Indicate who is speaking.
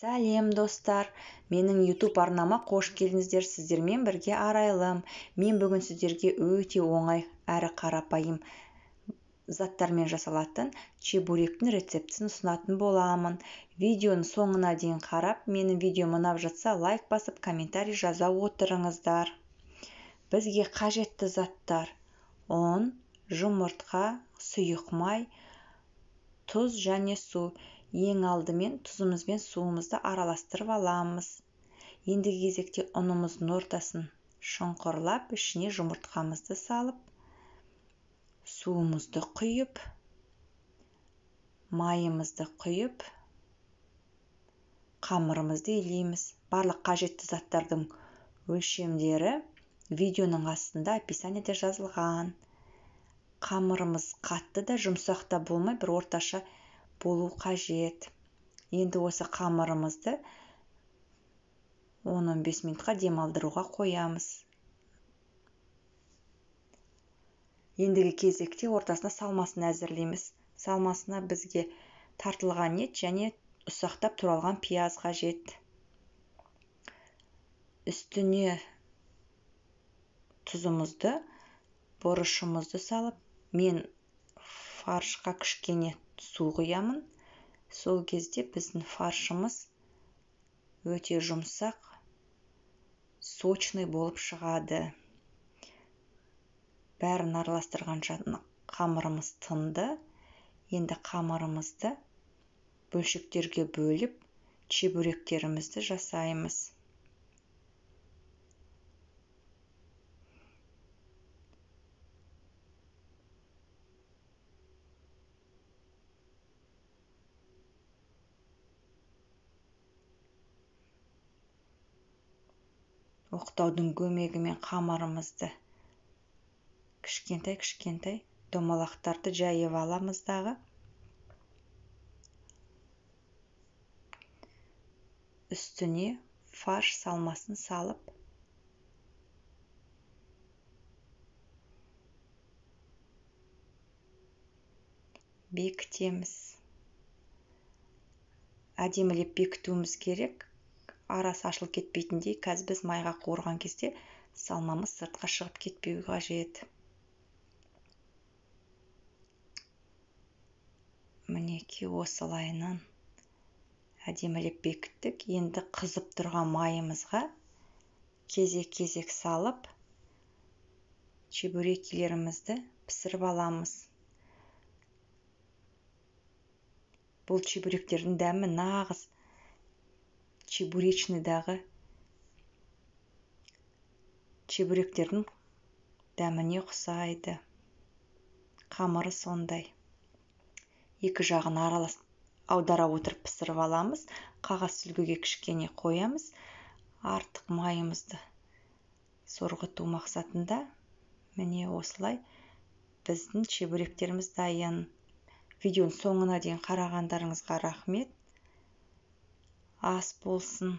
Speaker 1: Сәлем, достар! Менің YouTube арнама қош келдіңіздер. Сіздермен бірге Арайлым. Мен бүгін сіздерге өте оңай әрі қарапайым заттармен жасалатын чебуректің рецептісін ұсынатын боламын. Видеоның соңына дейін қарап, менің видеом ұнап жатса, лайк басып, комментарий жаза отырыңыздар. Бізге қажетті заттар: ұн, жұмыртқа, сұйық май, тұз және су. Ең алдымен тұзымыз бен суымызды араластырып аламыз. Ендігі кезекте ұнымыздың ортасын шұңқырлап, ішіне жұмыртқамызды салып, суымызды құйып, майымызды құйып, қамырымызды илейміз. Барлық қажетті заттардың өлшемдері видеоның астында описаниеде жазылған. Қамырымыз қатты да жұмсақ та болмай, бір орташа болу қажет. Енді осы қамырымызды 10-15 минутқа демалдыруға қоямыз. Ендігі кезекте ортасына салмасын әзірлейміз. Салмасына бізге тартылған ет және ұсақтап туралған пияз қажет. Үстіне тұзымызды, бұрышымызды салып, мен фаршқа кішкене су құямын. Сол кезде біздің фаршымыз өте жұмсақ, сочный болып шығады. Бәрін араластырғанша қамырымыз тынды. Енді қамырымызды бөлшектерге бөліп, чебуректерімізді жасаймыз. Оқтаудың көмегімен қамырымызды кішкентай-кішкентай домалақтарды жайып аламыз дағы, үстіне фарш салмасын салып, бекітеміз. Әдемілеп бекітуіміз керек. Арасы ашылып кетпейтіндей. Қазір біз майға қуырған кезде салмамыз сыртқа шығып кетпеуі қажет. Мінекей, осылайынан әдемілеп бекіттік. Енді қызып тұрған майымызға кезек-кезек салып, чебурекилерімізді пісіріп аламыз. Бұл чебуректердің дәмі нағыз чебуречныйдағы чебуректердің дәміне ұқсайды. Қамыры сондай. Екі жағын аралас аудара отырып пісіріп аламыз. Қағаз сүлгіге кішкене қоямыз. Артық майымызды сорғыту мақсатында міне осылай біздің чебуректеріміз дайын. Видеоның соңына дейін қарағандарыңызға рахмет. Ас болсын.